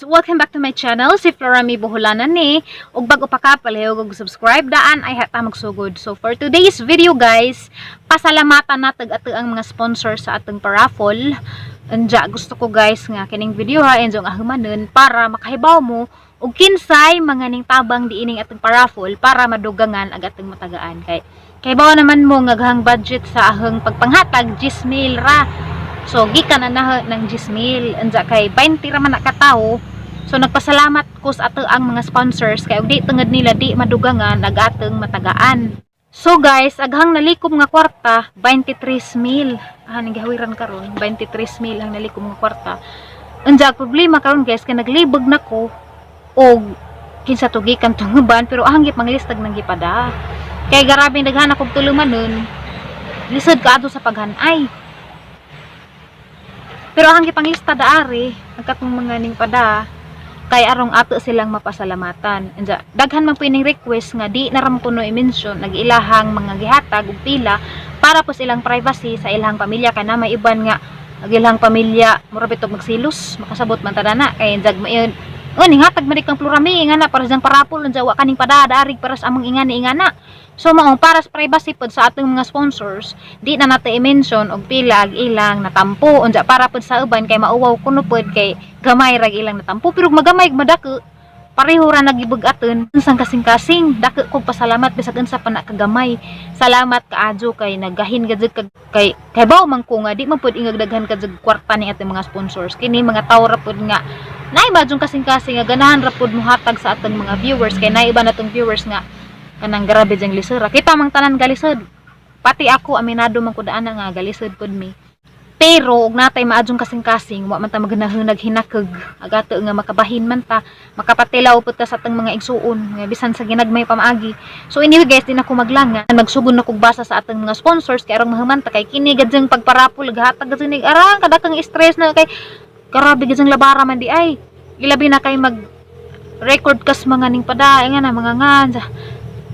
Guys! Welcome back to my channel, si Flora May Boholanan ni. Ug bago pa ka, palihog og subscribe daan ay hata magsugod. So for today's video, guys, pasalamatan natag ato ang mga sponsor sa atong paraffle. Anja, gusto ko, guys, nga kining video ha, enjo nga humanon para makahibaw mo og kinsay mga ning tabang diining atong paraffle para madugangan ag atong matagaan. Kay kay naman mo nga gahang budget sa ahang pagpanghatag 10 mil ra. So gikan na na ng 10 mil. Anja kay 20 ra man na katawo. So nagpasalamat ko sa ato ang mga sponsors kay og di tungod nila di madugangan ag atong matagaan. So guys, aghang nalikom nga kwarta 23 mil. Ah, ning gihawiran karon 23 mil ang nalikom nga kwarta. Anja ang problema karon, guys, kay naglibog na ko og kinsa to gikan tunguban, pero ahang gipanglistag nang gipada. Kay garabing daghan akong tulumanon, lisod ka sa paghanay. Pero ang gipanglista daari, ang katong mga ning pada, kay arong ato silang mapasalamatan. Anja, daghan man po ining request nga di na ra kuno i-mention nag ilahang mga gihatag ug pila para po sa ilang privacy sa ilang pamilya, kay na may iban nga ang ilang pamilya mura bitog magsilos, makasabot man ta na kay jag mayon. Oh, ning hatag man kang Plurami ingana para sa parapol, unsa wa kaning pada daarig para sa among ingani ingana. So mao para sa privacy pod sa atong mga sponsors, di na nato i-mention og pila ag ilang natampo. Unsa para pod sa uban kay mauwaw kuno pod kay gamay ra ilang natampo, pero magamay madako pareho ra nagibug-aton unsang kasing-kasing. Dako kog pasalamat bisag unsa pa na kagamay. Salamat kaadyo kay nagahin gud kag kay kay baw man ko nga di man pud ingag daghan ka jud kwarta ni atong mga sponsors. Kini mga tawo ra pud nga naay ba kasing-kasing nga ganahan ra pud mohatag sa atong mga viewers, kay naay iba natong viewers nga kanang grabe jang lisod. Kita mang tanan galisod, pati ako, aminado man ko daan nga galisod pud mi. Pero og natay maadjong kasing-kasing, wa man ta maganahunag hinakeg agato nga makabahin man ta, makapatilaw pud ta sa atong mga igsuon nga bisan sa ginagmay pamaagi. So anyway, guys, di na ko maglanga, magsugod na kog basa sa atong mga sponsors kay arong mahuman ta, kay kini gadyang pagparapol ghatag gad nig arang kadakang stress na kay grabe gadyang labara man di ay, ilabi na kay mag record kas mga ning pada nga na mga nga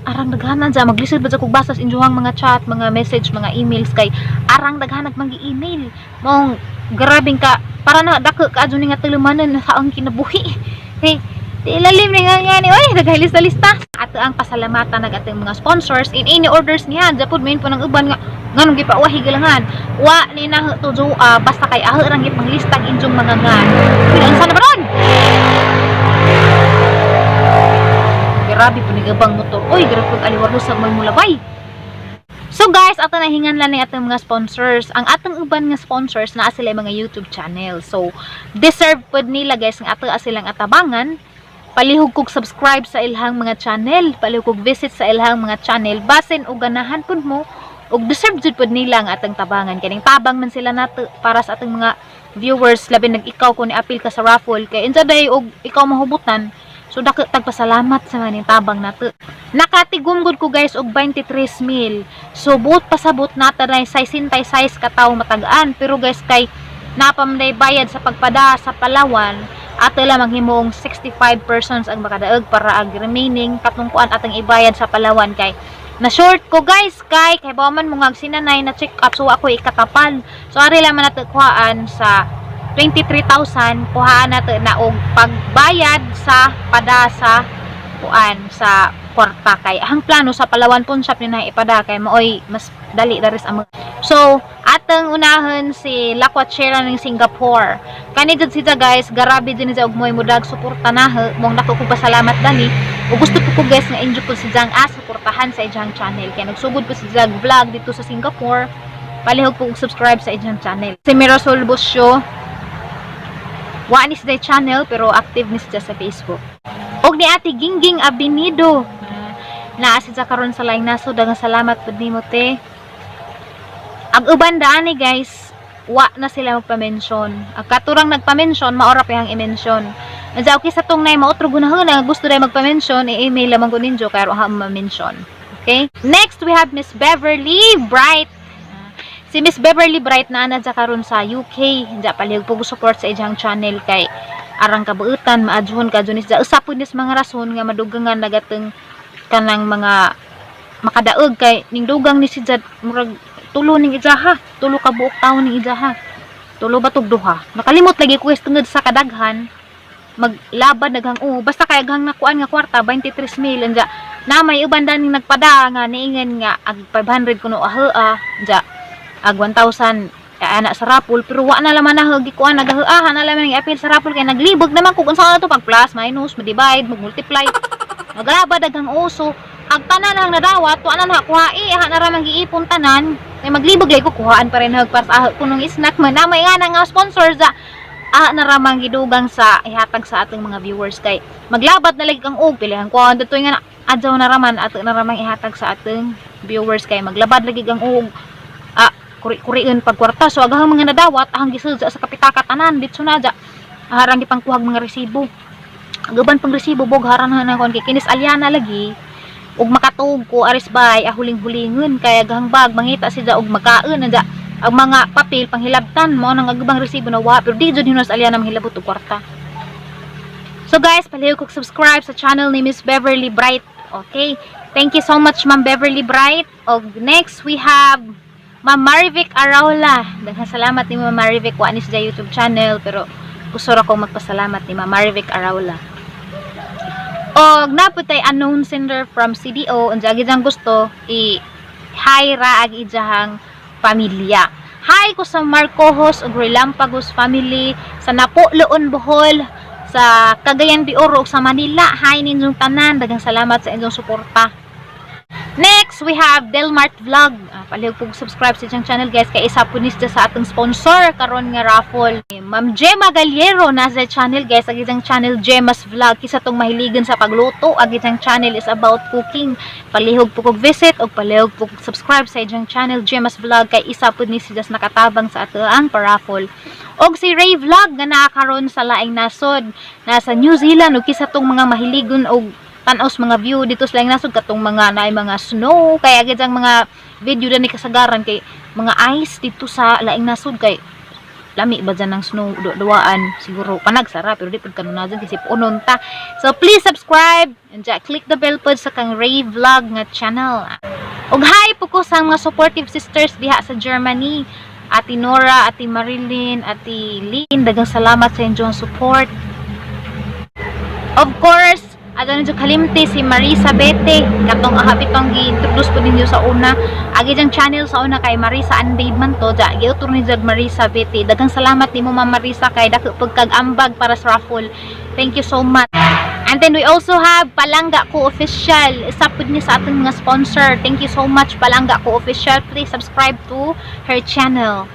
arang daghanan sa maglisod ba sa kog basa sa inyong mga chat, mga message, mga emails, kay arang daghan nag email. Mong grabing ka para na dako ka adyo ni nga tulumanan sa ang kinabuhi. Hey, di ilalim ni nga nga ni oy naghalista-lista. Ato ang pasalamatan nag atong mga sponsors in any orders niya. Japod main po ng uban nga nganong gipauwahi gilangan. Wa ni na to basta kay aho rang gipanglistag inyong mga nga. Uy, unsa na ba ron? Grabe po ni gabang motor. Oy, grabe pag aliwar sa may mulabay. So guys, ato nahingan lang ni atong mga sponsors. Ang atong uban nga sponsors naa sila mga YouTube channel. So deserve pod nila, guys, nga ato silang atabangan. Palihog kog subscribe sa ilahang mga channel, palihog kog visit sa ilahang mga channel. Basin og ganahan pud mo ug deserve jud pud nila nga atong tabangan. Kaning tabang man sila nato para sa atong mga viewers, labi nag ikaw kung ni-apil ka sa raffle kay unsa day og ikaw mahubutan. So dako tagpasalamat sa mga tabang nato. Nakatigom gud ko, guys, og 23 mil. So buot pasabot nata na 66 ka tawo matagaan, pero guys, kay napamday bayad sa pagpada sa Palawan, ato lamang himuong 65 persons ang makadaog para ang remaining katungkuan atong ibayad sa Palawan, kay na short ko, guys, kay kay bawa man mo nga sinanay na check up, so ako ikatapal. So ari lamang nato kuhaan sa 23,000, kuhaan nato na og pagbayad sa pada sa kuan sa kwarta, kay ang plano sa Palawan pawn shop ni na ipada kay maoy mas dali daris ang mga. So atong unahon si Lakwatchera ng Singapore. Kani jud siya, guys, grabe jud siya og moy mudag suporta na mong dako ko pasalamat dani ug gusto po ko, guys, nga injo po si Jang a suportahan sa iyang channel kay nagsugod po si Jang vlog dito sa Singapore. Palihog po og subscribe sa iyang channel. Si Mirasol Busio, wa ni siya channel pero active ni siya sa Facebook. Og ni Ate Gingging Abinido. Naa siya karon sa laing nasod, daghang salamat pud nimo, te. Ang uban daan ni, guys, wa na sila magpa-mention. Ang katurang nagpa-mention, maora pa yang i-mention. Ansa okay sa tong nay mautro gunahon nga gusto dai magpa-mention, i-email lamang ko ninyo kay aron ma-mention. Okay? Next we have Miss Beverly Bright. Si Miss Beverly Bright na ana karon sa UK. Diya palihog po support sa iyang channel kay arang kabuutan maadjuhon ka ni siya. Usa pud nis mga rason nga madugangan nagateng kanang mga makadaog kay ning dugang ni si Jad murag tulo ning ijaha, tulo ka buok taon ning ijaha, tulo ba tug duha, nakalimot lagi ko, guys, tungod sa kadaghan. Maglabad naghang o basta kay aghang nakuan nga kwarta, 23 mil. Anja na may uban daning nagpada nga niingon nga ag 500 kuno aha anja ag 1,000 ana sa raffle, pero wa na laman na gikuan, nagahaa na laman ang appeal sa raffle kay naglibog naman kung unsa na to, pag plus, minus, ma-divide, mag-multiply, maglabad daghang uso. Ang tanan ang nadawat wa na nakuha eh, aha na ra man giipon tanan kay maglibog lay ko, kuhaan pa rin hag para sa aha kunong snack man na may nga na nga sponsor sa aha na ramang gidugang sa ihatag sa atong mga viewers kay maglabad na lagi kang og pilihan ko dito nga na adyaw na raman ato na ramang ihatag sa atong viewers kay maglabad lagi kang og kuri-kuriin pagkwarta. So agahang mga nadawat ahang gisud sa kapitaka tanan ditso na ja harang gipangkuhag mga resibo, ang uban pang resibo bog haran na kon kay kinis alyana lagi ug makatuog ko aris bay ahuling-hulingon kay agahang bag mangita sila og makaon anja ang mga papel panghilabtan mo nang agubang resibo na wa, pero di jud hinos alyana manghilabot og kwarta. So guys, palihog kog subscribe sa channel ni Miss Beverly Bright. Okay, thank you so much, Ma'am Beverly Bright. Og next we have Ma'am Marivic Araula. Daghang salamat ni Ma'am Marivic. Wa ni siya YouTube channel, pero gusto ra kong magpasalamat ni Ma'am Marivic Araula. Og naputay unknown sender from CDO, unsa ag ijang gusto i hi ra ag ijahang pamilya. Hi ko sa Marcojos ug Relampagos family sa Napoloon, Bohol, sa Cagayan de Oro ug sa Manila. Hi ninyong tanan, daghang salamat sa inyong suporta. Next, we have Delmart Vlog. Palihog po subscribe sa iyang channel, guys, kay isa po ni siya sa atong sponsor karon nga raffle. Ma'am Gemma Galiero nasa channel, guys, ang isang channel Gemma's Vlog, kisa tong mahiligan sa pagluto. Ang isang channel is about cooking. Palihog po kog visit og palihog po kog subscribe sa iyang channel Gemma's Vlog kay isa po ni siya sa nakatabang sa atoang paraffle. Og si Ray Vlog nga naa karon sa laing nasod, nasa New Zealand, ug kisa tong mga mahiligon og tan-aw sa mga view dito sa laing nasod, katong mga naay mga snow, kay agad ang mga video ni kasagaran kay mga ice dito sa laing nasod, kay lami ba dyan ng snow duwaan siguro panagsara, pero di pud kanuna dyan kasi punon ta. So please subscribe and ja, click the bell pod sa kang Ray Vlog nga channel. Ug hi po ko sa mga supportive sisters diha sa Germany, Ate Nora, Ate Marilyn, Ate Lynn, daghang salamat sa inyong support. Of course, ato ninyo kalimti si Marisa Bete, katong aha bitong gi-introduce po ninyo sa una. Agi diyang channel sa una kay Marisa Anbabe man to, ja giutor ni jag Marisa Bete. Daghang salamat nimo, Ma'am Marisa, kay dako pagkag-ambag para sa raffle. Thank you so much. And then we also have Palangga Ko Official. Isa pud ni sa atong mga sponsor. Thank you so much, Palangga Ko Official. Please subscribe to her channel.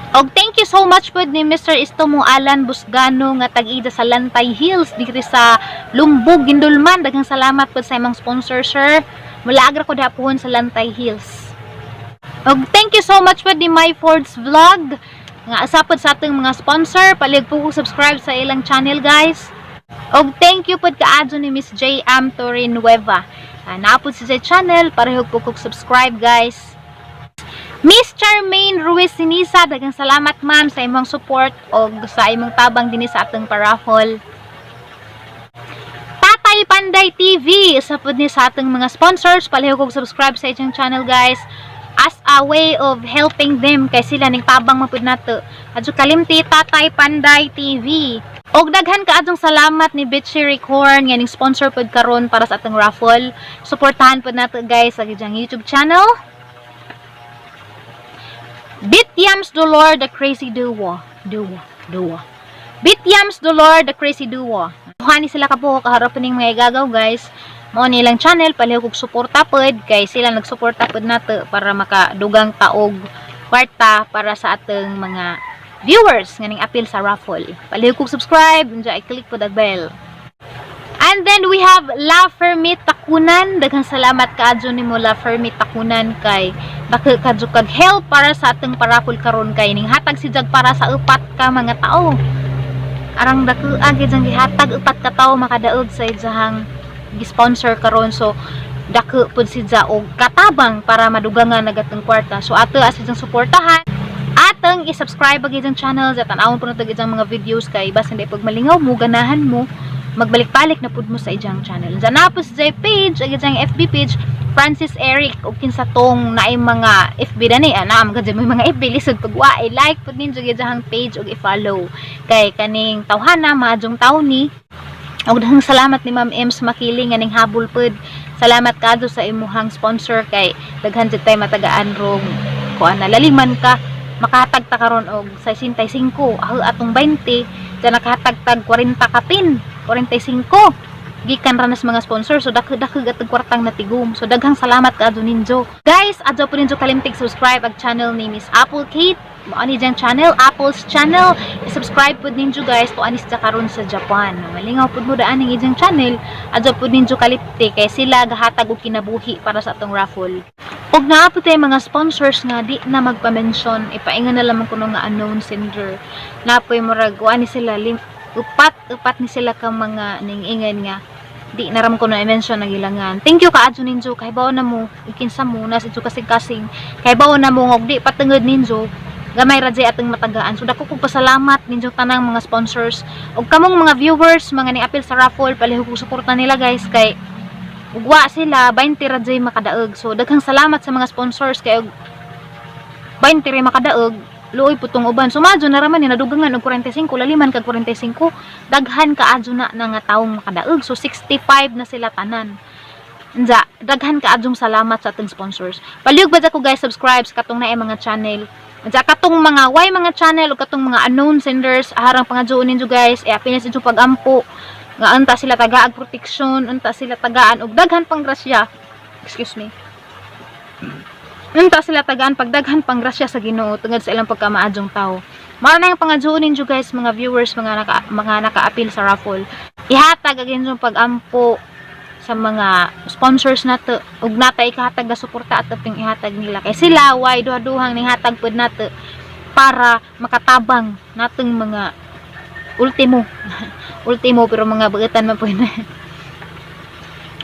Og thank you so much pud ni Mr. Istomo Alan Busgano nga tag-ida sa Lantay Hills diri sa Lumbog, Guindulman. Daghang salamat pud sa imong sponsor, sir. Mula agra ko diha puhon sa Lantay Hills. Og thank you so much pud ni My Ford's Vlog nga asa pud sa atong mga sponsor. Palihog po ko subscribe sa ilang channel, guys. Og thank you pud kaadto ni Miss J. Am Nueva. Naa pud sa channel, palihog po kog subscribe, guys. Miss Charmaine Ruiz Sinisa, daghang salamat, ma'am, sa imong support og sa imong tabang dinhi sa atong paraffle. Tatay Panday TV, isa pud ni sa atong mga sponsors. Palihog kog subscribe sa inyong channel, guys, as a way of helping them kay sila ning tabang man pud nato. Adyo kalimti Tatay Panday TV. Og daghan kaadtong salamat ni Bitchy Recorn nga ning sponsor pud karon para sa atong raffle. Suportahan pud nato, guys, sa iyang YouTube channel. Bityams Dolor the Crazy Duo. Duo. Duo. Bityams Dolor the Crazy Duo. Kuha ni sila kabuok kaharap ning mga igagaw, guys. Mao nilang channel, palihog og suporta pod kay sila nagsuporta pod nato para makadugang taog kwarta para sa atong mga viewers nga ning apil sa raffle. Palihog kog subscribe, unja i-click pod ang bell. And then we have La Fermit Takunan. Daghang salamat kaadto nimo, La Fermit Takunan, kay dako kadyo kag help para sa atong paraffle karon kay ning hatag si Jag para sa upat ka mga tao. Arang dako agid ang gihatag, upat ka tawo makadaog sa iyahang gi-sponsor karon, so dako pud si Ja og katabang para madugangan na gatong kwarta. So ato as iyang suportahan, atong i-subscribe ang iyang channel sa tan-awon po nato iyang mga videos kay basin di pag malingaw mo, ganahan mo. Magbalik-balik na pud mo sa iyang channel. Diyan na po sa page, ang iyang FB page, Francis Eric, ug kinsa tong naay mga FB dani, ana man gud may mga FB, lisod pag wa, i-like pud ninyo iyang page ug i-follow. Kay kaning tawhana maadyong tawo ni. Ug daghang salamat ni Ma'am Ems Makiling nga ning habol pud. Salamat kadto sa imuhang sponsor kay daghan jud tay matagaan rong kuan na laliman ka makahatag ta karon og 65 aho atong 20 dyan, nakahatag tag 40 kapin 45 gikan ra nas mga sponsor. So dako dako atong kwartang natigom. So daghang salamat kaadto ninyo, guys. Adto po ninyo kalimtig subscribe ag channel ni Miss Apple Kate. Mao ni diyang channel, Apple's channel. I-subscribe pud ninyo, guys. To anis sa karon sa Japan, malingaw pud mo daan ang iyang channel. Adto pud ninyo kalipti kay sila gahatag og kinabuhi para sa atong raffle. Ug naa po tay mga sponsors nga di na magpa-mention, ipaingon na lamang kuno nga unknown sender. Napoy murag wa ni sila upat, upat ni sila ka mga ningingan nga di na ram ko na i-mention ang ilangan. Thank you kaadto ninyo, kay bawo na mo, ikinsa mo nas idto kasing-kasing. Kay bawo na mo og di patungod ninyo gamay ra jay atong matagaan. So dako kog pasalamat ninyo tanang mga sponsors ug kamong mga viewers, mga ni-apil sa raffle, palihog og suporta nila, guys, kay ug wa sila 20 ra jay makadaog. So daghang salamat sa mga sponsors kay og 20 ra makadaog, luoy putong uban. So madyo na raman ni nadugangan og 45, laliman kag 45, daghan kaadyo na na nga taong makadaog. So 65 na sila tanan. Nja, daghan kaadyong salamat sa atong sponsors. Palihog ba ko, guys, subscribe sa katong naay mga channel. Nja, katong mga way mga channel o katong mga unknown senders, harang pangadyoon ninyo, guys, e apinas ninyo pagampo nga unta sila tagaag protection, unta sila tagaan og daghan pang grasya. Excuse me. Unta sila tagaan pag daghan pang grasya sa Ginoo tungod sa ilang pagkamaadyong tao. Mao na yung pangadyoon ninyo, guys, mga viewers, mga naka-apil sa raffle. Ihatag ang inyong pag-ampo sa mga sponsors nato ug nata ikahatag na suporta at aping ihatag nila kay sila way duha-duhang ning hatag pud nato para makatabang natong mga ultimo ultimo, pero mga bagatan man pud.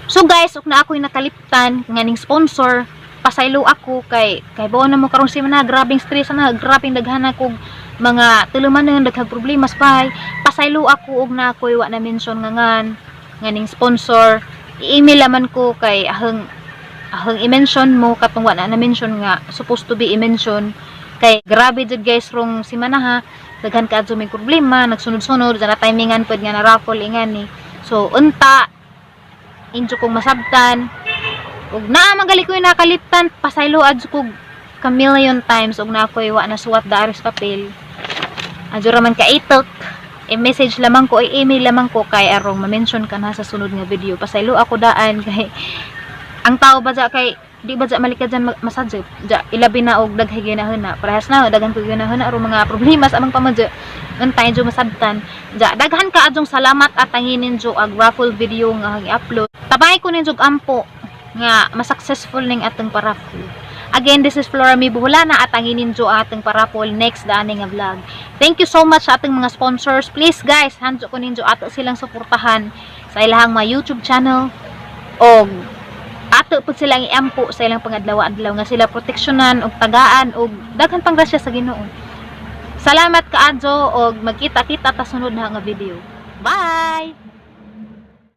So guys, ug na ako'y nakaliptan nga ning sponsor, pasaylo ako kay bawo na mo karong semana, grabing stress na, grabing daghan akong mga tulumanon, daghang problema sa bahay. Pasaylo ako og na ako'y wa na mention nga ngan nga ning sponsor. I-email laman ko kay ahang ahang i-mention mo katong wa na na-mention nga supposed to be i-mention kay grabe jud, guys, rong semana ha, daghan ka may problema nagsunod-sunod na timingan pud nga na raffle ingani. So unta injo kong masabtan ug naa magali ko nakaliptan, pasaylo adto kog ka million times ug na ako'y wa na suwat daris papel. Adyo ra man ka itok, i-message lamang ko, i-email lamang ko kay arong ma-mention ka na sa sunod nga video. Pasaylo ako daan kay ang tao ba dya kay di ba dya malikad dyan masadyo dya, ilabi na og daghay ginahuna, parehas na daghan ko ginahuna aron mga problema sa amang pamadyo untay dyo masabtan dya. Daghan ka adyong salamat at tanginin dyo ag raffle video nga i-upload. Tabay ko ninyo og ampo nga mas-successful ning atong paraffle. Again, this is Flora May Buhulana at tanginin dyo ang atong paraffle next dani nga vlog. Thank you so much sa atong mga sponsors. Please, guys, handyo ko ninyo ato silang suportahan sa ilahang mga YouTube channel og ato pud silang iampo sa ilang pangadlaw-adlaw nga sila proteksyonan og tagaan og daghan pang grasya sa Ginoo. Salamat kaadyo og magkita-kita ta sunod na nga video. Bye.